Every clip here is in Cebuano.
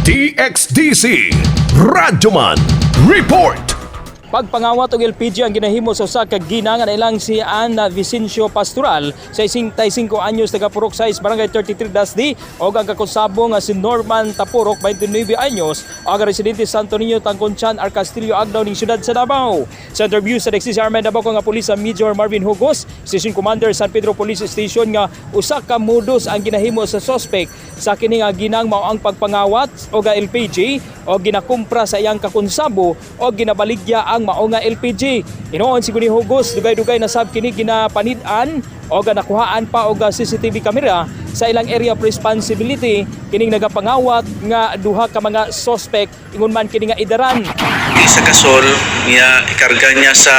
DXDC Radyoman Report. Pagpangawat og LPG ang ginahimo sa usa ka ginang nga ilang si Ana Vicencio Pastoral sa 65 anyos, taga Purok 6, Barangay 33 Dasdi, og ang kakonsabo nga si Norman Tapurok, 29 anyos, og ang residente Santo Niño, Tangconchan, R. Castillo Agdao ning siyudad sa Davao. Sa interview sa DXDC RMN Davao nga pulis sa Major Marvin Hugos, Station Commander, San Pedro Police Station, nga usa ka modus ang ginahimo sa suspect sa kini nga ginang mao ang pagpangawat og LPG o ginakumpra sa iyang kakonsabo o ginabaligya ang mao nga LPG. Inoon sigon ni Hugos, dugay-dugay na sab kini ginapanid-an o nakuhaan pa og CCTV camera sa ilang area of responsibility kining nagapangawat nga duha ka mga suspect, ingon man kini nga idaran. Sa gasol niya, ikarga niya sa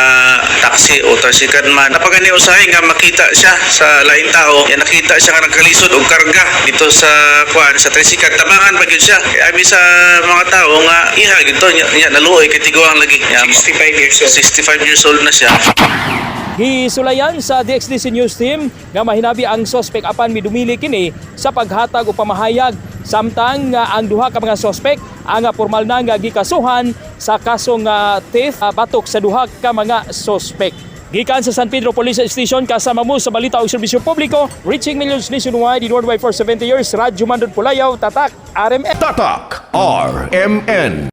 taxi o tricycle man. Napagani usahay nga makita siya sa laing tao. Ya nakita siya nga nagkalisod og karga dito sa kuan sa tricycle. Tabangan pa gyud siya. Kay abi sa mga tao nga iha gito niya, niya naluoy kay tiguang lagi. Niya, 65 years old. 65 years old na siya. Gisulayan sa DXDC News Team nga mahinabi ang suspect apan midumili kini sa paghatag o pamahayag, samtang nga ang duha ka mga suspect ang formal na nga gikasuhan sa kasong theft batok sa duha ka mga suspect. Gikan sa San Pedro Police Station, kasama mo sa balita o serbisyo publiko, reaching millions nationwide in worldwide for 70 years, Radyo Mandod Pulayaw, Tatak, RMN. Tatak RMN.